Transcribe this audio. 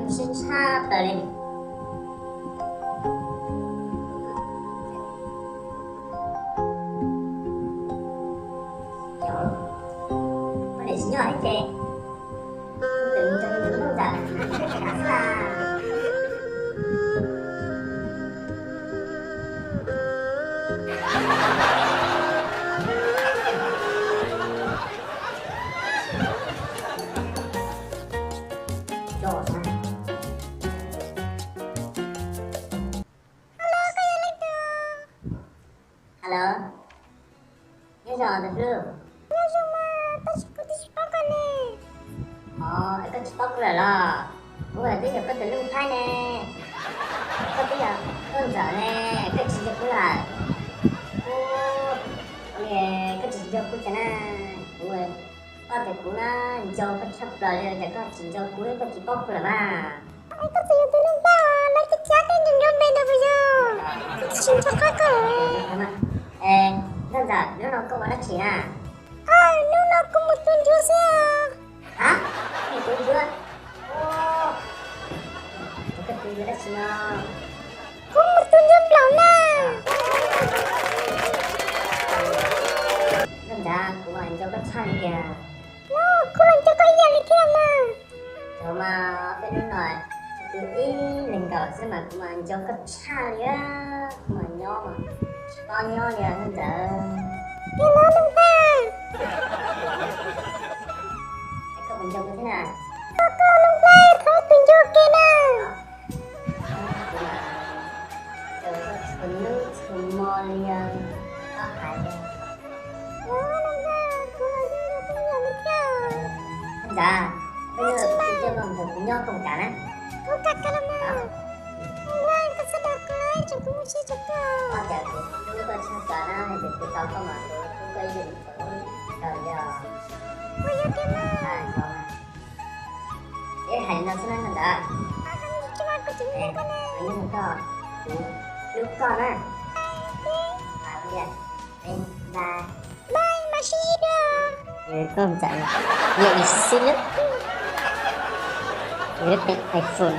Sib tshab plaws li. Poj niam tsis nyob ib ce, tus ntawd tus Nkauj Ntxawm na, xwb a. Hello, nyob zoo tus hlub. Nyob zoo mas, tab sis kuv twb tsis paub koj ne. Os, koj tsis paub kuv lawm los? Kuv twb yog koj tus Looj Thaib ne. Koj twb yog Nkauj Ntxawm ne, koj tsis nco kuv lawm? Ub, koj tsis nco kuv cas na? Kuv, koj tias kuv na, nco koj tshaj plaws li, cas koj tsis nco kuv, koj tsis paub kuv lawm mas. Es koj txawm yog tus Looj Thaib, lawv cab cab koj nco nco npe ntawd puas yog? Koj tsis nco qab koj. Es Nkauj Ntxawm, hnub no koj ua dab tsi na? Aw, hnub no kuv mus tu ncuav xwb. Ha? Mus tu ncuav? Ua, koj tu ncuav dab tsi no? Kuv mus tu ncuav nplaum na. Nkauj Ntxawm, kuv mas nco koj tshaj li tiag. Los kuv los nco koj ib yam li thiab mas. Thaum mas peb hnub no tsis tu ib leeg nkaus xwb mas kuv mas nco koj tshaj li. Kuv mas nyob mas tsis paub nyob li Nkauj Ntxawm. Koj los Looj Thaib. Koj puas nco kuv thiab na? Koj, koj Looj Thaib, thov tus nco ke na. Kuv mas nco koj txhua hnub txhua hmo li os. Koj hais li. Nkauj Ntxawm, peb hnub no kuv coj koj mus nrog kuv nyob koom tas na. Kuv kam kawg los mas. Nkauj Ntxawm, koj txhob dag kuv, tsam kuv muaj siab rau koj. Koj tias kuv hlub koj tshaj plaws na, yog tias kuv tau koj mas kuv hlub koj ib yam li thaum ub kawg li os. Puas yog tiag mas? Ces hais li no xwb na Nkauj Ntxawm. Nyob zoo koj, kuv hlub koj na. Bye bye. Koj Ntxawm, yog ib xib lub, yog lub tes iPhone.